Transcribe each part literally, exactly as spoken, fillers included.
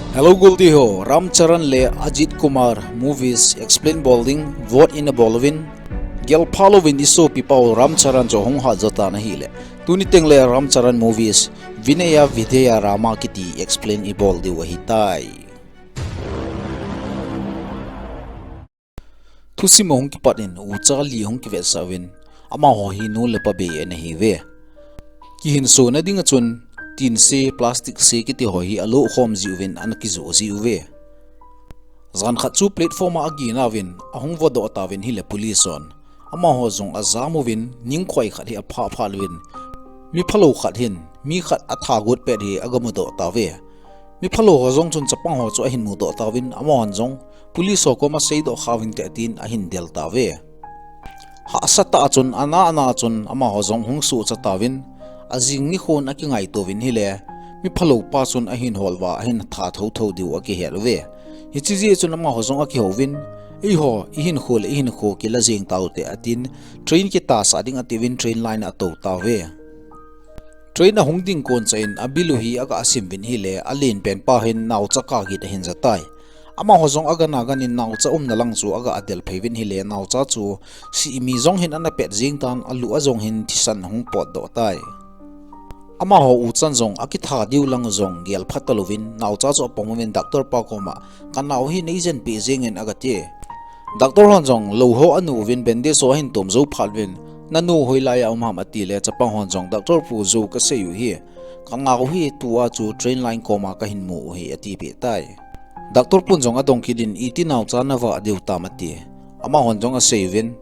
Hello Goldie ho, Ram Charan le Ajit Kumar movies explain bol ding vote in a bol uvin, gel phalo uvin isopi pau Ram Charan chu hung hat jo tan ahile. Tuni teng le Ram Charan movies Vinaya Videha Rama kiti explain i bol diu ahitai. Thusim ahung kipat in ucha li ahung kivetsah uvin, amaho hi nu le pa bei ana hiuve. Kihinsona dinga chun tin se, plastic se kiti ho hi alo khom ji uvin ana kijoh ji uve. Jan khat chu platform a agina uvin ahung vodoh tauvin hile police hon amaho jong ajam uvin ningkhoi khat hi aphah phah uvin, mi phalo khat hin mi khat atha got pet hi agamudoh tauve. Mi phalo ho jong chun chapang ho chu ahin mudoh tauvin, amahon jong police ho koma seidoh kha uvin te atin ahin del tauve. Hahsa tah a chun ana ana chun amaho jong hung suhcha tauvin, ajing nikhon akingaito uvin hile, mi phalo pa chun ahin hol uva ahin that thotho diu akihet uve. Hiche jeh chun amaho jong akihou uvin, eiho, ihinkho le ihinkho kila jeng taute atin, train kitasah ding atiuvin train line a atou tauve. Train ahung ding kon cha in abilu hi aga sim uvin hile, alen pen pa hin naocha kagit ahin jatai. Amaho jong aga na gan in naocha umna lang chu aga adel phei uvin hile, naocha chu simi jong hin ana pet jing tan, alu a jong hin thisan ahung potdoh tai. Amaho uchan jong akitha diu lang jong gel phat talouvin naocha chu apom uvin doctor pa koma, kanao hi neijen peh jeng in agati. Doctor hon jong lou ho anu uvin bandage ho ahin tom jou phat uvin, nanu hoilai a um ham atile chapang hon jong doctor pu jou kasei u hi, kanao hi tua chu train line koma kahin mu u hi atipeh tai. Doctor pun jong adong kit in iti naocha navah diu tam ati. Amahon jong asei uvin,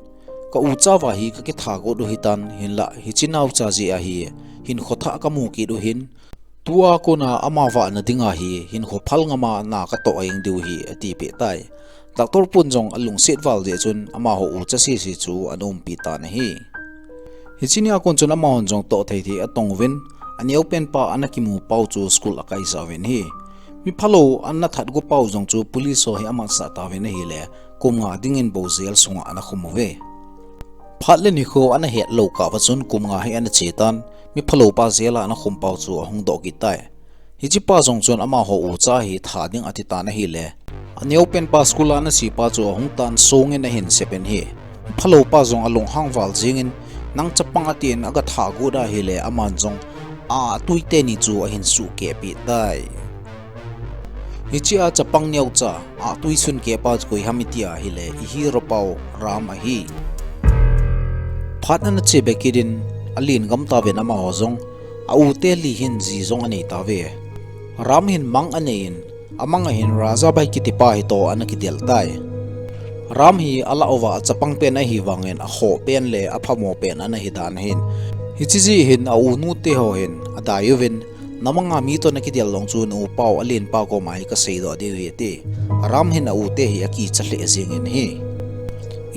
ka ucha va hi kakitha got u hitan hinlah hiche naocha jeh a hi hinkho thah kamu kit u hin, tua kona ama vahna dinga hi hinkho phal ngama na katoh jeng diu hi atipeh tai. Doctor pun jong alungset val jeh chun amaho ucha sese chu ana umpi tan ahi. Hiche nia kon chun amahon jong toh thei thei atong uvin, aneo pen pa ana kimu pau chu school akaisah uvin ahi. Mi phalo ana that go pau jong chu police ho hi amatsah tauvin ahile, kum nga dingin bou jail sunga ana khum uve. Phat le nikho ana hetlou kah uva chun kum nga hi ana che tan, mi phalo pa jail a ana khum pau chu ahung doh kit tai. Hiche pa jong chun amaho ucha hi tha ding ati tan ahile, aneo pen pa school a ana che pa chu ahung tan songin ahin sep in ahi. Phalo pa jong alunghang val jengin, nang chapang atin aga tha got ahile, aman jong atui teni chu ahin suhkeh peh tai. Hichea chapang neocha atui sunkeh pa chu koi ham iti ahile, i hero pau Ram ahi. Phat ana che be kit in alen gam tauvin amaho jong, a u te li hin ji jong anei tauve. Ram hin mang anei in, amang a hin Rajabai kiti pa hi toh ana kidel tai. Ram hi alah uva achapang pen ahi vangin akhoh pen le aphamo pen ana hi dan ahin. Hiche jeh hin a u nu te ho hin adai uvin, na manga mi toh na kidel jong chu na u pau alen pa koma hi kaseidoh diu ahi ati. Ram hin a u te hi akicha lheh jengin ahi.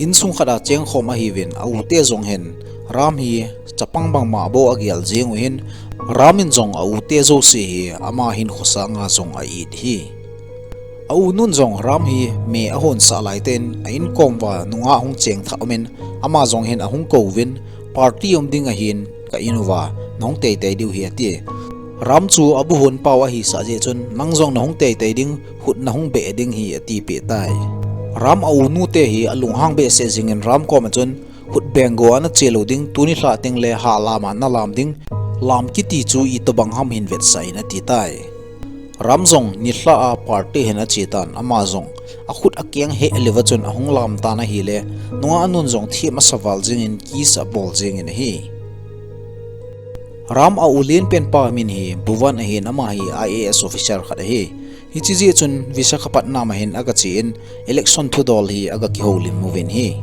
Insung khat a chengkhom ahiuvin a u te jong hin Ram hi chapang bangma bou agel jeng u hin, Ram in jong a u te jouse hi ama hinkho sanga jong a-it ahi. A u nun jong Ram hi me ahonsah laitah in a inkom uva nungah hung cheng thah umin, ama jong hin ahung kouvin, party um ding ahin ka in uva nahung teitei diu ahi ati. Ram chu abu hon pau ahisah jeh chun, nang jong nahung teitei ding, khut nahung beh ding ahi atipeh tai. Ram a u nu te hi alunghang behseh jengin Ram koma chun, khut beng go ana che lou ding, tuni lhah teng le halam a nalam ding, lam kiti chu itobang ham hin vetsah in ati tai. Ram jong nilhah a party hin ache tan, ama jong akhut akeng heh leuva chun ahung lam tan ahile, nungah nun jong them asa val jengin kiss abol jengin ahi. Ram a u len pen pa min hi Bhuvan ahin, ama hi I A S officer khat ahi. Hiche jeh chun Visakhapatnam a hin aga che in election thudol hi aga kihoulim uvin ahi.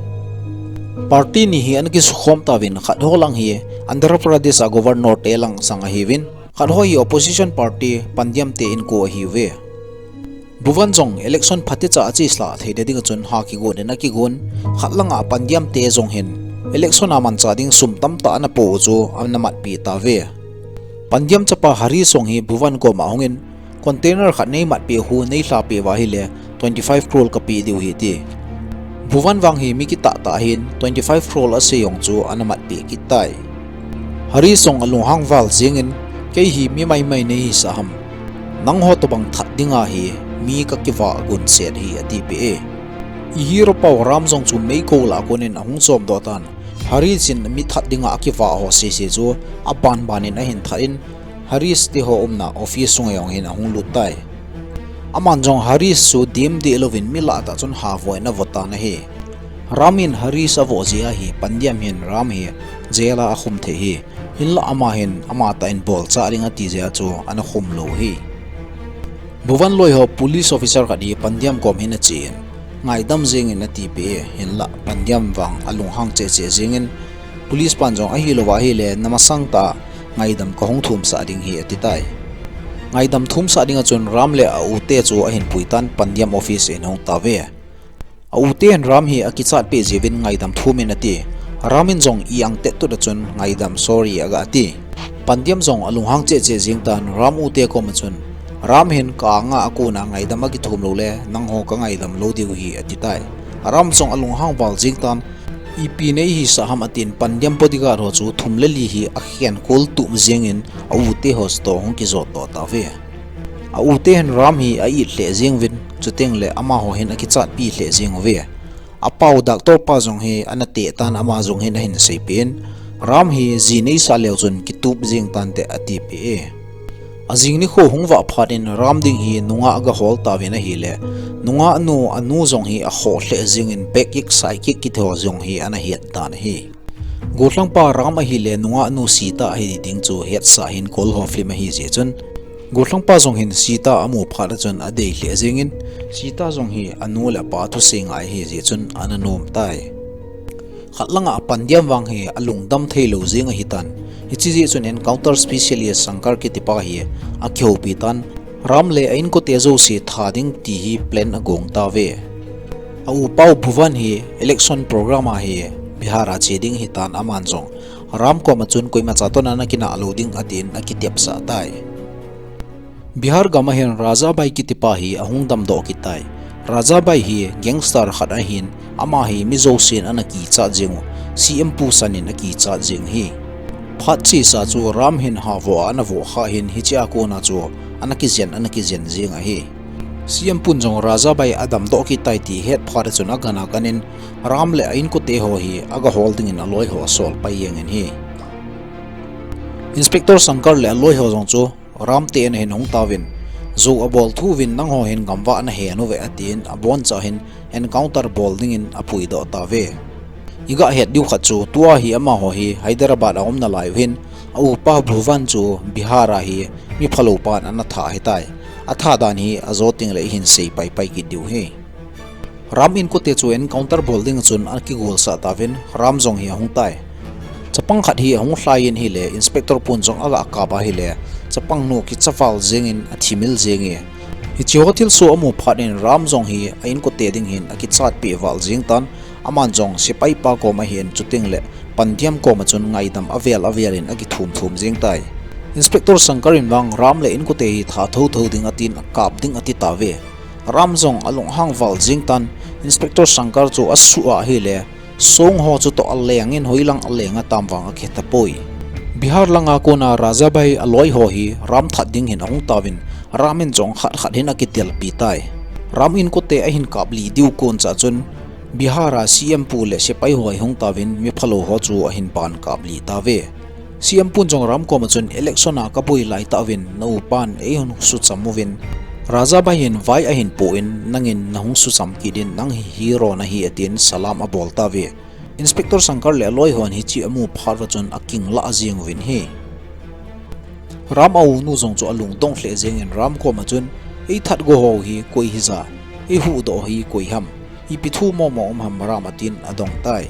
Party ni hi ana kisukhom tauvin, khat ho lang hi Andhra Pradesh a governor te lang sang ahiuvin, khat ho hi opposition party Pandyam te inko ahiuve. Bhuvan jong election phatecha achesah theina dinga chun ha kigon in akigon, khat langa Pandyam te jong hin election a manchah ding sum tamtah ana po u chu ana matpeh tauve. Pandyam chapa Hari jong hi Bhuvan koma ahungin, container khat neimatpeh u, neilhapeh uva ahile twenty five crore kapeh diu ahi ati. Bhuvan vang hi mi kitah tah ahin, twenty five crore asei jong chu ana matpeh kit tai. Hari jong alunghang val jengin, kei hi mi maimai neihisah ham? Nangho tobang that dinga hi mi kakivah gunset hi, atipeh e. I hero pau Ram jong chu meikol a konin ahung chomdoh tan. Harish in mi that dinga akivah ho sese chu abanbanin ahin that in, Harish teho umna office sunga jong hin ahung lut tai. Aman jong Harish chu dem deh louvin mi lah tah chun havoh in avoh tan ahi. Ram in Harish avoh jeh a hi Pandiam hin Ram hi jail a akhum thei hi. Hinlah ama hin amatah in bolchah ding ati jeh a chu ana khum lou hi. Bhuvan loiho police officer khat hi Pandiam kom hin achen, ngaidam jengin atipeh e, hinlah Pandiam vang alunghang cheh cheh jengin, police pan jong ahilouva ahile namasang tah a ngaidam kahung thumsah ding hi atitai. Ngaidam thumsah dinga chun Ram le a-u te chu ahin puitan Pandiam office in ahung tauve. A-u te hin Ram hi akichatpeh jiuvin ngaidam thumin ati. Ram in jong i-ang tettut a chun ngaidam sorry aga ati. Pandiam jong alunghang cheh cheh jeng tan Ram u te koma chun, Ram hin ka-anga akona ngaidam akithum loule nangho kangaidam lou diu hi atitai. Ram jong alunghang val jeng tan, ipi neihisah ham atin Pandiam bodyguard ho chu thum le li hi akhenkol tup jengin a-u teho store ahung kijotdoh tauve. A-u te hin Ram hi a-it lheh jenguvin, chutengle amaho hin akichatpi lheh jenguve. Apau doctor pa jong hi ana teh tan ama jong hin ahin seipeh in, Ram hi ji neisah leu chun kitup jeng tante atipeh e. Ajing nikho hung vah phat in Ram ding hi nungah aga hol tauvin ahile, nungah nu anu jong hi akhoh lheh jengin psychic kitiho jong hi ana het tan ahi. Gollhangpa Ram ahile nungah nu Sita ahi ding chu hetsah hin Kol ho film ahijeh chun, gollhangpa jong hin Sita amu phat a chun adei lheh jengin, Sita jong hi anu le apa thusei ngai ahijeh chun ana nom tai. Khat langa Pandiam vang hi alungdam theilou jeng ahitan. Hiche jeh chun encounter specialist Shankar kitipa hi akihoupi tan, Ram le a-inkote jouse that ding ti hi plan agong tauve. A-upau Bhuvan hi election program a hi Bihar a che ding ahitan aman jong Ram koma chun koimacha toh ana kinah lou ding atin akitepsah tai. Bihar gam a hin Rajabai kitipa hi ahung damdoh kit tai. Rajabai hi gangster khat ahin, ama hi mi jousen ana kichat jengu, C M pu sanin akichat jeng hi. Phat chesa chu Ram hin havoh a ana voh kha hin hichea kona chu ana kijen ana kijen jeng ahi. C M pun jong Rajabai adamdoh kit tai ti het phat a chun agana ganin Ram le a-inkote ho hi agahol dingin aloiho asol pai jengin hi. Inspector Shankar le aloiho jong chu Ram te ana hin hung tauvin, jou abol thu uvin nangho hin gamvah nahen uve atin aboncha hin encounter bol dingin apuidoh tauve. Iga het diu khat chu tua hi amaho hi Hyderabad a um nalai u hin, a-upa Bhuvan chu Bihar a hi miphalou pan ana that ahitai. Athat dan hi ajo tengle ihin sei paipai kit diu hi. Ram inkote chu encounter bol dinga chun akigolsah tauvin, Ram jong hi ahung tai. Chapang khat hi ahung lhai in ahile, Inspector pun jong aga kap ahile, chapang nu kicha val jengin athimil jenge. Hicheho thilsoh amu phat in Ram jong hi a-inkote ding hin akichatpeh val jeng tan, aman jong sepai pa kom ahin chutengle Pandiam koma chun ngaidam avel avel in akithum thum jeng tai. Inspector Shankar in vang Ram le inkote hi that thotho ding atin akap ding ati tauve. Ram jong alunghang val jeng tan, Inspector Shankar chu asuh a ahile, song ho chutoh alengin hoilang aleng atam vang akihe tapoi. Bihar langa kona Rajabai aloi ho hi Ram that ding hin ahung tauvin, Ram in jong khat khat hin akitelpi tai. Ram inkote ahin kaplih diu koncha chun, Bihar a C M pu le sepai ho ahung tauvin miphalou ho chu ahin pan kaplih tauve. C M pun jong Ram koma chun election a kaboi laitah uvin na-upan eihung sucham uvin, Rajabai hin vai ahin poh in nangin nahung sucham kit in nang hi hero nahi atin salam abol tauve. Inspector Shankar le aloi hon hiche amu phat uva chun akinglah jeng uvin ahi. Ram a-unu jong chu alungdong lheh jengin Ram koma chun, eithat go ho hi koi hija, eihuhdoh hi koi ham, ipi thu momo um ham Ram atin adong tai.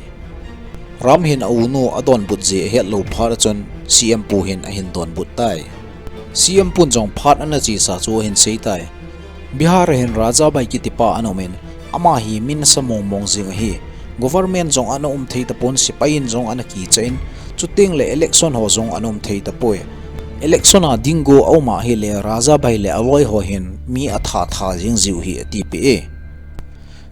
Ram hin a-unu adonbut jeh ahet lou phat a chun C M pu hin ahin donbut tai. C M pun jong phat ana chesa chu ahin sei tai. Bihar a hin Rajabai kitipa ana umin, ama hi mi nasa mongmong jeng ahi. Government jong ana um thei tapon, sepai in jong ana kicha in, chutengle election ho jong ana um thei tapoi. Election a ding go aum ahile Rajabai le aloi ho hin mi athat that jeng jiu hi atipeh e.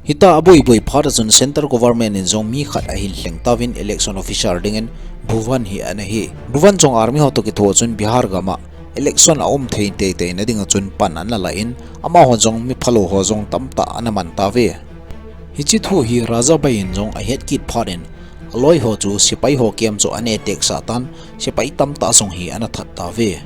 Hitia aboi boi phat a chun central government in jong mi khat ahin lheng tauvin election officer dingin Bhuvan hi ana hi. Bhuvan jong army ho toh kitho chun Bihar gam a election a um thei teitei na ding a chun pan ana la in, amaho jong miphalou ho jong tamtah ana man tauve. Hiche thu hi Rajabai in jong ahet kit phat in, aloi ho chu sepai ho camp chu ana attack sah tan, sepai tamtah jong hi ana that tauve.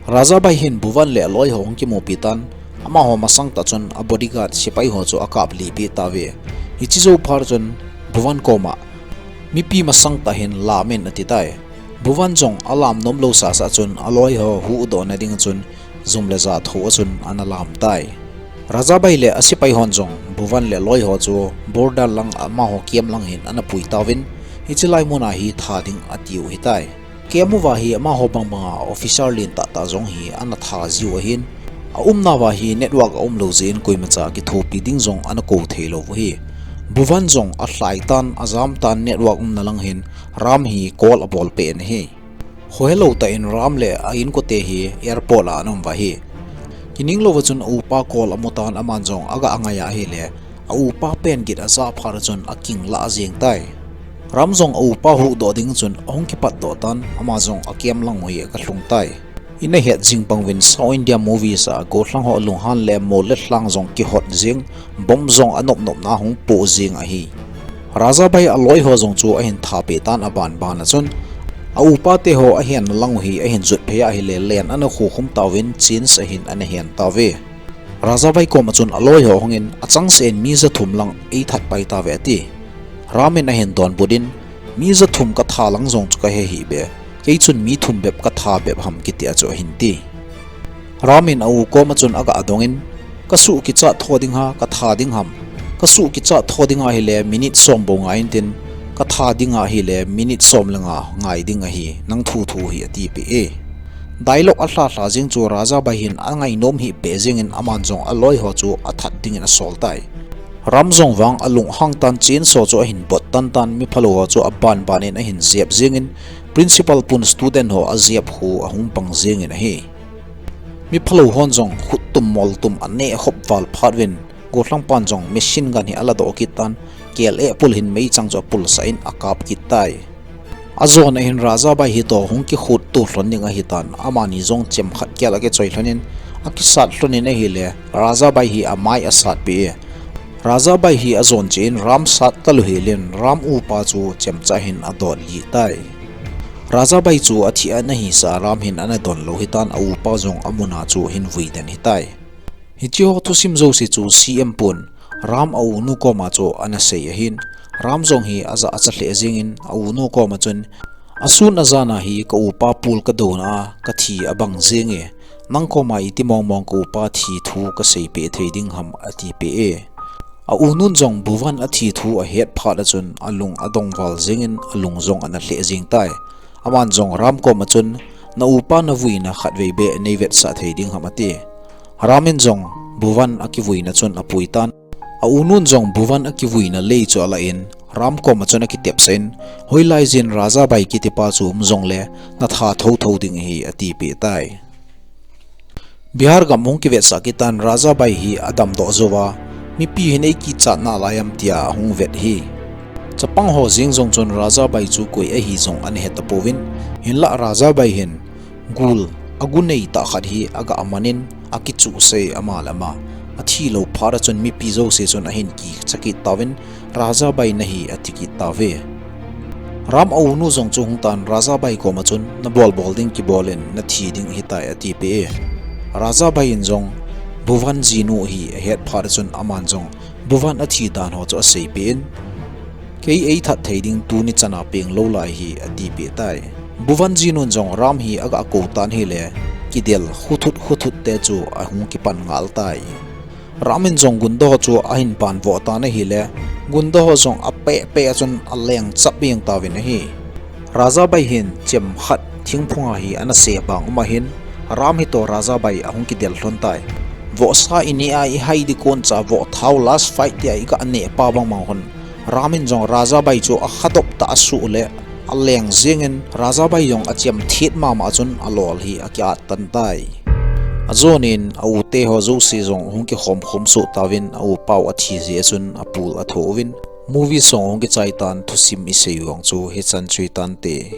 Rajabai hin Bhuvan le aloi ho hung kimupi tan, amaho masang tah chun a bodyguard sepai ho chu akap lih peh tauve. Hiche jou phat chun Bhuvan koma, mipi masang tah hin lam in ati tai. Bhuvan jong alam nom lou sasa chun aloi ho huhdoh na ding chun jum le ja thou a chun ana lam tai. Rajabai le asepai hon jong Bhuvan le aloi ho chu border lang amaho camp lang hin ana pui tauvin, hiche lai mun a hi that ding ati u ahitai. Camp uva hi amaho bangbang a officer lentah tah jong hi ana that jiu ahin, aumna uva hi network aum lou jeh in koimacha kithopi ding jong ana kou thei lou u ahi. Bhuvan jong alhai tan, ajam tan, network umna lang hin Ram hi call abol peh in ahi. Khohe lou tah in Ram le a inkote hi airport a ana um uva ahi. Kining louva chun a upa call amu tan, aman jong aga ngai a ahile, a upa pen gin ajah phat a chun aking lah jeng tai. Ram jong a upa huhdoh ding chun ahung kipatdoh tan, ama jong a camp lang u hi aga lhung tai. Ina het jing bang uvin South India movies a gollhang ho lunghan le mol le lhang jong kihot jing, bomb jong anop nop na hung poh jing ahi. Rajabai aloi ho jong chu ahin that peh tan, aban ban a chun a upa te ho ahen lang u hi ahin jot phei a ahile, len ana khukhum tauvin, chance ahin ana hen tauve. Rajabai koma chun aloi ho hungin, achangseh in mi ja thum lang eithat pai tauve ati. Ram in ahin donbut in, mi ja thum katha lang jong chu kahe hih beh, kei chun mi thum bep katha bep ham kiti a chu ahin ti. Ram in a u koma chun aga dong in, kasuh kichat tho ding ham, katha ding ham. Kasuh kichat tho ding ahile minute som bou ngai intin, katha ding ahile minute som le nga ngai ding ahi, nang thu thu hi ati peh e. Dialogue alha lha jing chu Rajabai hin angai nom hih beh jeng in, aman jong aloi ho chu athat ding in asol tai. Ram jong vang alunghang tan, chance ho chu ahin bot tan tan, miphalou ho chu aban ban in ahin jep jeng in, principal pun student ho ajep khu ahung bang jeng in ahi. Miphalou hon jong khut tum mol tum aneh khop val phat uvin, gollhang pan jong machine gun hi ala doh kit tan, K L A pul hin meichang chu apul sah in akap kit tai. Ajon a hin Rajabai hi toh hung kikhut to lhon ding ahi tan, amani jong chemkhat kel akichoi lhon in, akisat lhon in ahile, Rajabai hi amai asat peh e. Rajabai hi ajon cheh in Ram sat talou hel in, Ram upa chu chemcha hin adot lih tai. Rajabai chu athi ana hisah a Ram hin ana don lou hitan, a upa jong amun a chu ahin vui den hitai. Hiche ho thusim jouse chu C M pun Ram a unu koma chu ana sei ahin, Ram jong hi aja acha lheh jeng in, a unu koma chun, asun ajan a hi ka upa pul kadon a, kathi abang jeng e, nang koma iti mong mong ka upa thi thu kasei peh thei ding ham ati peh e. A unun jong Bhuvan athi thu ahet phat a chun alung adong val jeng in, alung jong ana lheh jeng tai. Aman jong Ram koma chun, na upa navuina khatvei beh neivetsah thei ding ham ati. Ram in jong Bhuvan akivuina chun apui tan. A unun jong Bhuvan akivuina lei chu alah in, Ram koma chun akitepsah in, hoilai jin Rajabai kitipa chu um jongle natha thotho ding ahi ati peh tai. Bihar gam hung kivetsah kit tan, Rajabai hi adamdoh jouva, mipi hin eikichat nalai am tia ahung vet ahi. Chapang ho jeng jong chun Rajabai chu koi ahi jong ana hetapouvin, hinlah Rajabai hin gul, agu neitah khat hi aga man in, akichuhsei ama le ama. Athi lou phat a chun mipi jouse chun ahin kicha kit tauvin, Rajabai nahi ati kit tauve. Ram a unu jong chu hung tan, Rajabai koma chun, nabol bol ding kibol in, nathi ding ahitai ati peh e. Rajabai in jong Bhuvan jinu hi ahet phat a chun aman jong Bhuvan athi dan ho chu asei peh in, kei eithat thei ding tuni chan a peng lou lai hi ati peh tai. Bhuvan jinun jong Ram hi aga kou tan ahile, kidel khuthut khuthut te chu ahung kipan ngal tai. Ram in jong gunda ho chu ahin banvoh tan ahile, gunda ho jong apeh peh a chun aleng chap jeng tauvin ahi. Rajabai hin chemkhat thingphung a hi ana se bang um ahin, Ram hi toh Rajabai ahung kidel lhon tai. Vohsa ineh a ihai ding kon cha vohthao last fight tia iga neh pa bang bang hon, Ram in jong Rajabai chu akhadop tah asuh le, aleng jeng in, Rajabai jong achem thet mama chun alol hi akiat tan tai. Ajon in a u te ho jouse jong hung kikhom khom soh tauvin, a u pau athi jeh a chun apul atho uvin, movie song hung kichai tan, thusim isei u jong chu hichan chu hitante.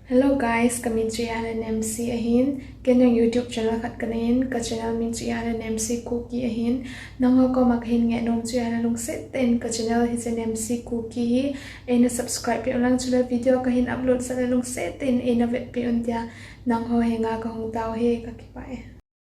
Hello guys, kamin chu ahile Nemsi ahin. Ken jong YouTube channel khat kanei in, ka channel min chu ahile Nemsi Kuki ahin. Nangho koma kahin ngehnom chu ahile lungset tah in ka channel hiche Nemsi Kuki hi eina subscribe peh un lang, chule video kahin upload sah le lungset tah in eina vetpeh un tia nangho henga kahung tao e, kakipah e.